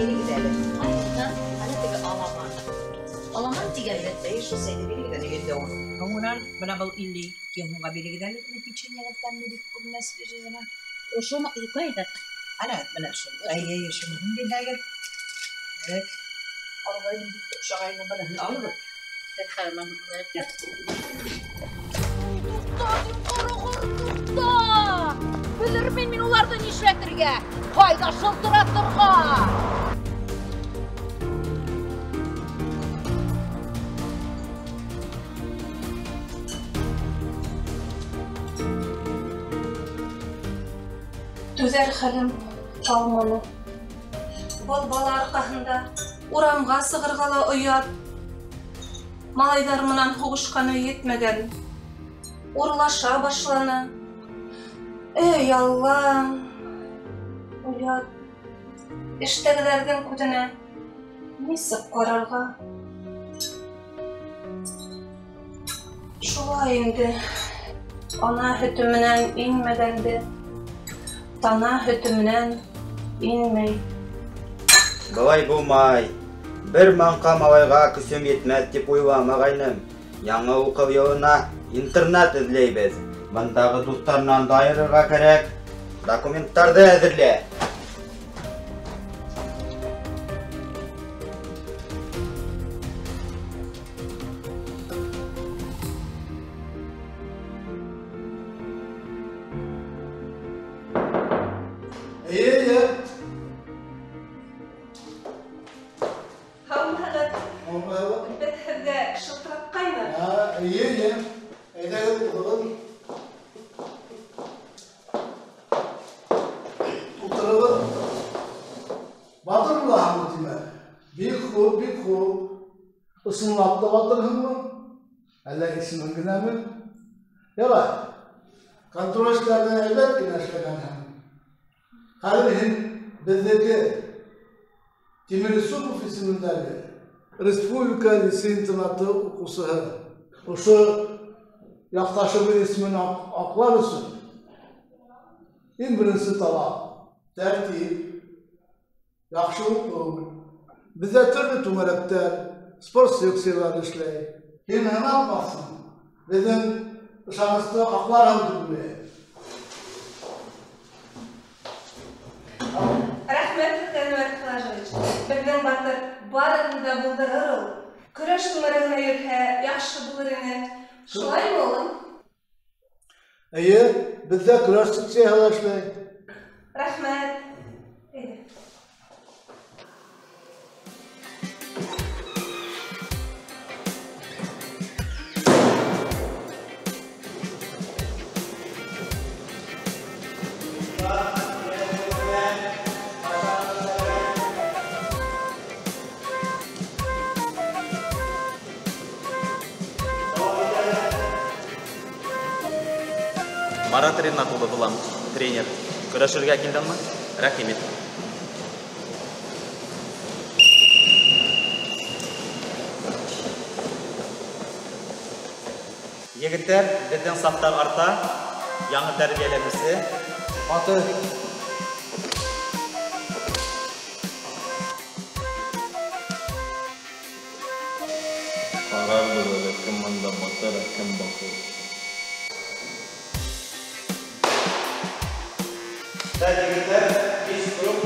Бирегеҙ әле. Ана теге аламан. Аламан тигәндә Әйе, шул сәйҙе бирегеҙ әле 110. Һуңынан бына был 52 һумға бирегеҙ әле, бына печеньеғыҙ тәмле бик күренә, свежий ғына. Ошо ҡайҙа? Ана, бына шул. Әйе, әйе, шуныһын бирһәгеҙ. Так. Алғайным бик оҡшағайны, быныһын алығыҙ. Туҡта, ҡороғор, туҡта! Белермен мин уларҙы нишләтергә, ҡайҙа шылтыратырға! Түҙәр хәлем ҡалманы. Был бала арҡаһында урамға сығырға ла оят. Малайҙар менән һуғышҡаны етмәгән, урлаша башланы. Эй, Аллам, оят. Эштәгеләрҙең күҙенә нисек ҡарарға? Шулай инде, ана һөтө менән инмәгәнде тана һөтө менән инмәй. Былай булмай. Бер маңҡа малайға көсөм етмәҫ тип уйламағайным. Яңы уҡыу йылына интернат эҙләйбеҙ. Бындағы дуҫтарынан да айырырға кәрәк. Документтарҙы әҙерлә. Эйе, эйе. Һаумыһығыҙ. Һаумыһығыҙ. Беҙ һеҙгә шылтыратҡайныҡ. Эйе, эйе. Әйҙәгеҙ, ултырығыҙ. Ултырығыҙ. Батыр булаһыңмы, тимәк? Бик хуп, бик хуп. Ысынлап та батырһыңмы? Әллә исемең генәме? Ярай. Контроль эштәрҙе һәйбәт кенә эшләгәнһең. Хәҙер һин беҙҙеке Тимир Юсупов исемендәге Республика лицей-интернаты уҡыусыһы. Ошо яҡташыбыҙ исемен аҡлар өсөн иң беренсе талап тәртип, яҡшы уҡыу. Беҙҙә төрлө түңәрәктәр, спорт секциялары эшләй. Һин һынатмаҫһың, беҙҙең ышанысты аҡларһың тип уйлайым. Рәхмәт, Әнүәр Хилажевич. Беҙҙең батыр барыһын да булдырыр ул. Көрәш түңәрәгенә йөрөһә, яҡшы булыр ине. Шулаймы, улым? Эйе, беҙҙә көрәш секцияһы ла эшләй. Рәхмәт. Әйҙә. Марат Ринат улы булам, тренер. Көрәшергә килдеңме? Рәхим ит. Егеттәр, беҙҙең сафтар арта, яңы тәрбиәләнеүсе. Батыр. Ҡарарбыҙ әле, кем бында батыр, ә кем баҡыр. Так, егеттәр, биш круг.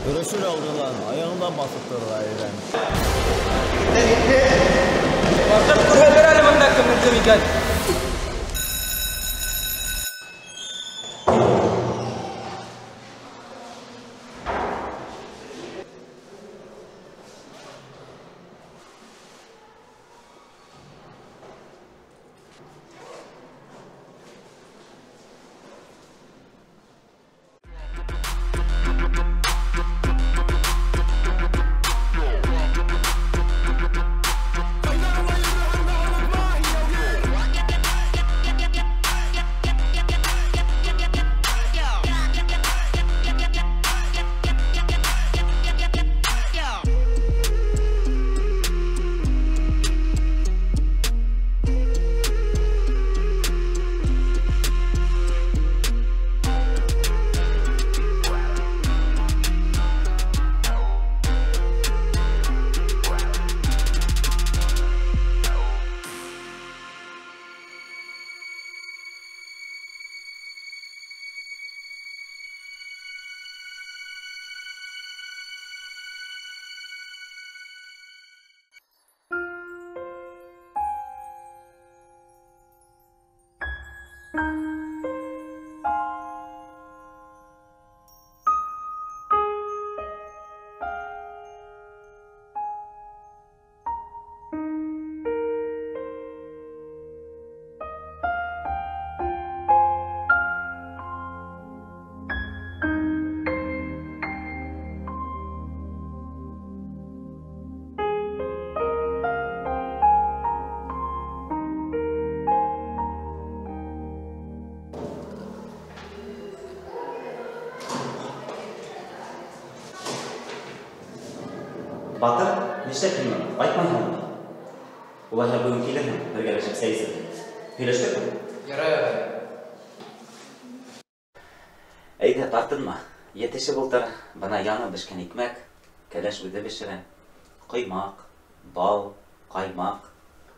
Көрәшер алдынан аяғынан баҫып торорға өйрән. Батыр күрһәтер әле бында кемдең кем икән. Батыр, нишләп һин ҡайтмайһыңмы? Улайһа бөгөн килерһең, бергәләшеп сәй эсербеҙ. Һөйләштекме? Ярай, ағай. Әйҙә, тартынма. Етешеп ултыр. Бына яңы бешкән икмәк, кәләш үҙе бешерә. Ҡоймаҡ, бал, ҡаймаҡ.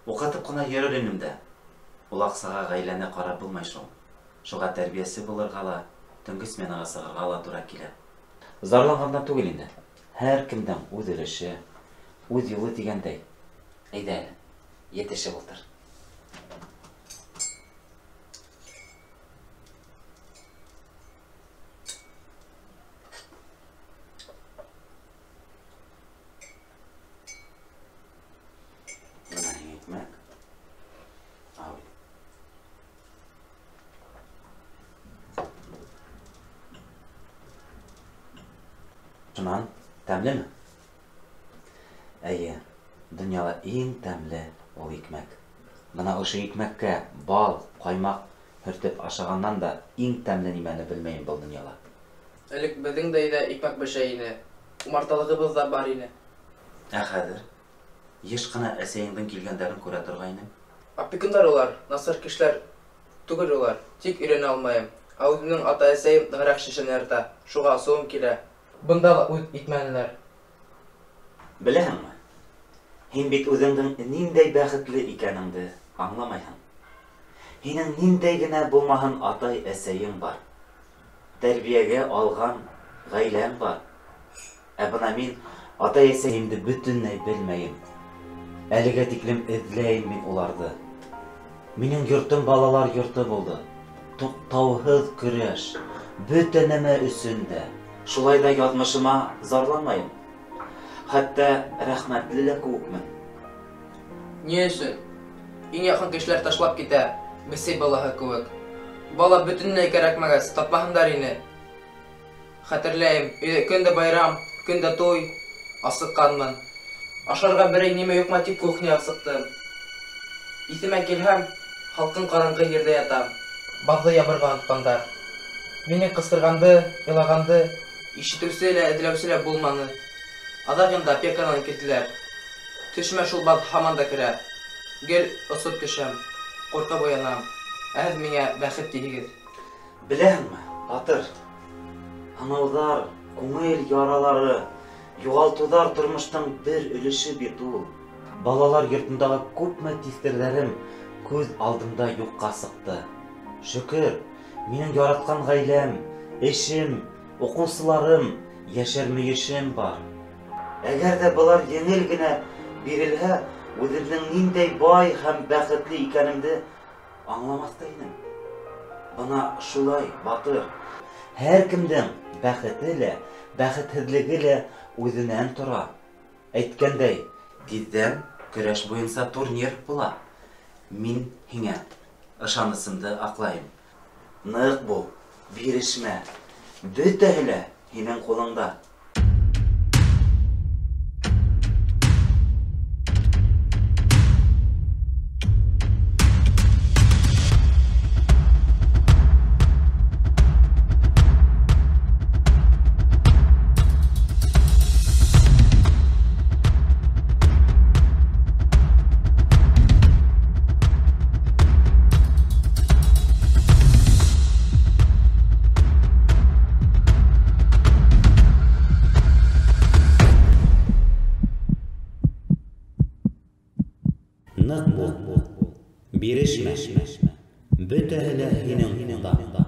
Уҡытып ҡына йөрөр инем дә. Ул аҡсаға ғаиләне ҡарап булмай шул. Шуға тәрбиәсе булырға ла, төнгө сменаға сығырға ла тура килә. Зарланғандан түгел инде. Һәр кемдең үҙ өлөшө, үҙ юлы тигәндәй. Әйҙә әле, етешеп ултыр. Бына һиңә икмәк. Ал. Шунан тәмлеме? Әйе, донъяла иң тәмле ул икмәк. Бына ошо икмәккә бал, ҡаймаҡ һөртөп ашағандан да иң тәмле нимәне белмәйем был донъяла. Элек беҙҙең дә өйҙә икмәк бешә ине, умарталығыбыҙ ҙа бар ине. Ә хәҙер йыш ҡына әсәйеңдең килгәндәрен күрә торғайным. Опекундар улар, насар кешеләр түгел улар, тик өйрәнә алмайым. Ә үҙемдең ата-әсәйем нығыраҡ шешәне ярата, шуға асыуым килә. Бында ла үҙ итмәнеләр. Беләһеңме? Һин бит үҙеңдең ниндәй бәхетле икәнеңде аңламайһың. Һинең ниндәй генә булмаһын атай-әсәйең бар. Тәрбиәгә алған ғаиләң бар. Ә бына мин атай-әсәйемде бөтөнләй белмәйем. Әлегә тиклем эҙләйем мин уларҙы. Минең йортом балалар йорто булды. Туҡтауһыҙ көрәш, бөтә нәмә өсөн дә. Шулай ҙа яҙмышыма зарланмайым. Хатта рәхмәтле лә кеүекмен. Ни өсөн? Иң яҡын кешеләр ташлап китә, бесәй балаһы кеүек. Бала бөтөнләй кәрәкмәгәс, тапмаһындар ине. Хәтерләйем, өйҙә көн дә байрам, көн дә туй, асыҡҡанмын. Ашарға берәй нимә юҡмы тип кухняға сыҡтым. Иҫемә килһәм, һалҡын ҡараңғы ерҙә ятам. Баҙҙы ябырға онотҡандар. Мине ҡысҡырғанды, илағанды ишетеүсе лә, эҙләүсе лә булманы. Аҙаҡ инде опеканан килделәр. Төшөмә шул баҙ һаман да керә. Гел осоп төшәм, ҡурҡып уянам. Ә һеҙ миңә бәхет тиһегеҙ. Беләһеңме, Батыр, һынауҙар, күңел яралары, юғалтыуҙар тормоштоң бер өлөшө бит ул. Балалар йортондағы күпме тиҫтерҙәрем күҙ алдымда юҡҡа сыҡты. Шөкөр, минең яратҡан ғаиләм, эшем, уҡыусыларым, йәшәр мөйөшөм бар. Әгәр ҙә былар еңел генә бирелһә, үҙемдең ниндәй бай һәм бәхетле икәнемде аңламаҫ та инем. Бына шулай, Батыр. Һәр кемдең бәхете лә, бәхетһеҙлеге лә үҙенән тора. Әйткәндәй, тиҙҙән көрәш буйынса турнир була. Мин һиңә ышанысымды аҡлайым. Ныҡ бул, бирешмә. Бөтәһе лә һинең ҡулыңда. Ныҡ бул, бирешмә, бөтәһе лә һинең ҡулда.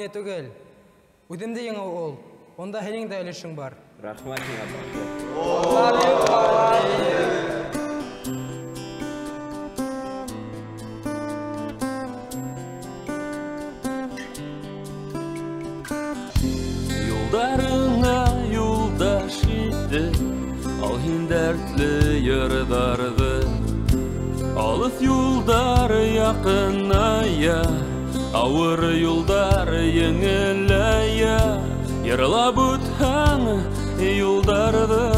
мине түгел, үҙемде еңеү ул. Унда һинең дә өлөшөң бар. Рәхмәт һиңә, батыр. Юлдарыңа юлдаш итеп, ал һин дәртле йырҙарҙы. Алыҫ юлдар яҡыная, ауыр юлдар еңеләйә. Йырлап үтһәң юлдарҙы.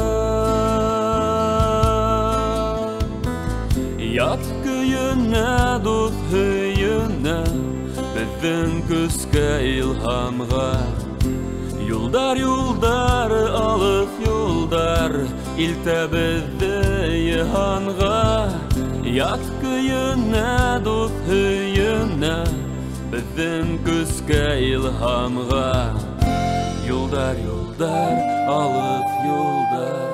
Ят көйөнә, дуҫ һөйөнә, беҙҙең көскә, илһамға. Юлдар, юлдар, алыҫ юлдар, илтә беҙҙе йыһанға. Ят көйөнә, дуҫ һөйөнә, беҙҙең көскә, илһамға. Юлдар, юлдар, алыҫ юлдар.